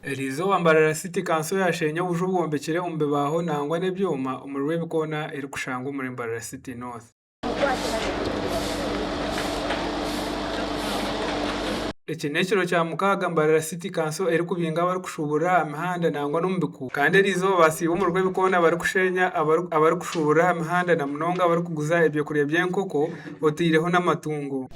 Eriizooba Mbarara City Kanso yasheenya obuju obwombekire omu bibaaho nangwa n'ebyoma omuri Rwebikoona erikushangwa omuri Mbarara City North. Eki n'ekiro kya mukaaga Mbarara City Kanso erikubinga abarikushuuburira aha mihanda nangwa n'omu bikuubo. Kandi eriizooba basiiba omuri Rwebikoona barikusheenya abarikushuuburira aha mihanda na munonga abarikuguza ebyokurya by'enkoko otaireho n'amatungo.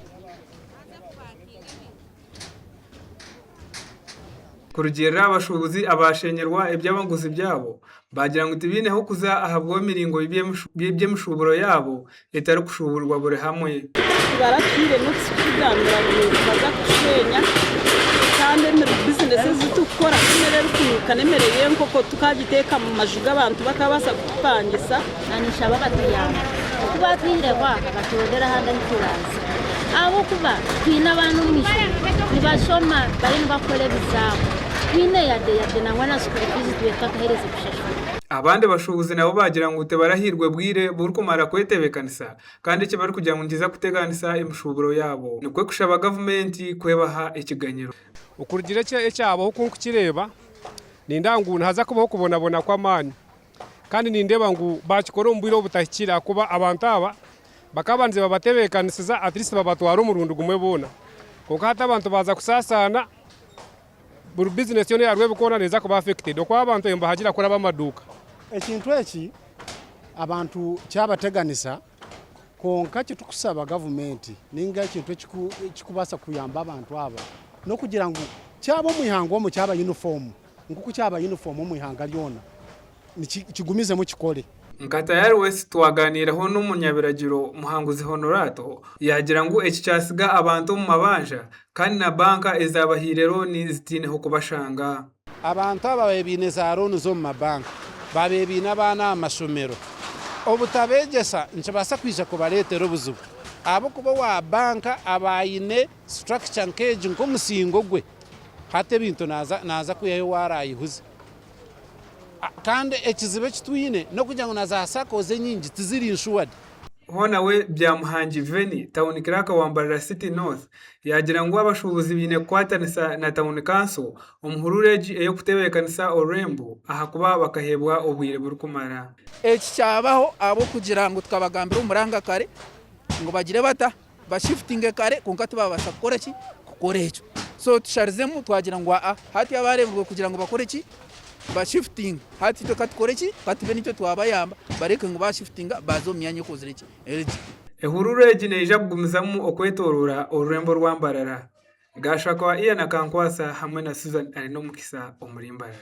Kurugiirira aha bashuubuzi abaashenyerwa eby'abaguzi byabo, baagira ngu tibaine h'okuza ahabw'emiringo y'eby'emishuuburo yaabo etarikushuuburwa buri hamwe. Tibaratuhaire notisi kutugambira ngu nibaza kutusheenya kandi bizinesi ezi turikukora n'emere erikunuuka n'emere y'enkoko tukagiteeka omu maju g'abantu bakabaasa kutupangisa. Ninshaba batuyambe ku batwihireho aha baturondere ahandi ahu turaaze ahabw'okuba twine abaana omu ishomero nibashoma bariyo nibakora ebizaamu twine yade yade nangwa na school fees tubaire tutakaheereza kushashura. Abandi bashuubuzi nabo baagira ngu tibarahairwe bwire burikumara kwetebeekanisa kandi eki barikugira ngu nikiza kuteganisa emishuuburo yaabo nikwo kushaba gavumenti kwebaha ekiganyiro. Okurugiirira ekyabaho oku ndikukireeba nindeeba ngu nihaza kubaho okubonabona kw'amaani. Kandi nindeeba ngu baakikora omu bwire obutahikire ahakuba abantu aba bakaabandize babatebeekanisiza at least babatwara omurundi gumwe boona. Kwonka hati abantu baaza kusaasaana, buri bizinesi yoona eya Rwebikoona neeza kuba affected okuba abantu nibahagira kuraba amaduuka. Ekintu eki abantu kyabateganisa kwonka ekitukusaba gavumenti ninga ekintu ekikubaasa kuyamba abantu aba n'okugira ngu kyaba omu ihanga omu kyaba yunifoomu. Nk'oku kyaba yunifoomu omu ihanga ryona, kigumizemu kikore. Nka Tayari West twagaaniiraho n'omunyabiragiro Muhanguzi Honorato yaagira ngu eki kyatsiga abantu omu mabanja kandi na banka ezaabahaire looni zitaine h'okubashanga. Abantu aba babaire baine za looni z'omu mabanka, babaire baine abaana aha mashomero, obutabeegyesa nikibaasa kwija kubareetera obuzibu ahabw'okuba owa banka aba aine structure nk'egi nk'omusingo gwe. Hati ebintu naaza kwihayo ou araayihuze. Kandi ekizibu eki twine n'okugira ngu na za SACCOs enyingi tiziri insured. Hoona we Byamuhangi Venny, Town Clerk wa Mbarara City North, yaagira ngu abashuubuzi baine kukwatanisa na Town Council omu hururu egi ey'okutebeekanisa orurembo ahakuba bakaheebwa obwire burikumara. Eki kyabaho ahabw'okugira ngu tukabagambira omuranga kare ngu bagire bata? Bashifutinge kare kwonka tibabaasa kukora ki? Kukora ekyo. So tusharizemu twagira ngu aa hati abareebirwe kugira ngu bakore ki? Bashifutinge. Hati itwe ka tukore ki? Ka tube nitwe twabayamba bareke ngu bashifutinga baaza omu myanya ekozire ki? Eri gye. Ehururu egi neija kugumizamu okwetoroora orurembo rwa Mbarara. Gashakwa Ian Akankwasa hamwe na Susan Arinomukisa omuri Mbarara.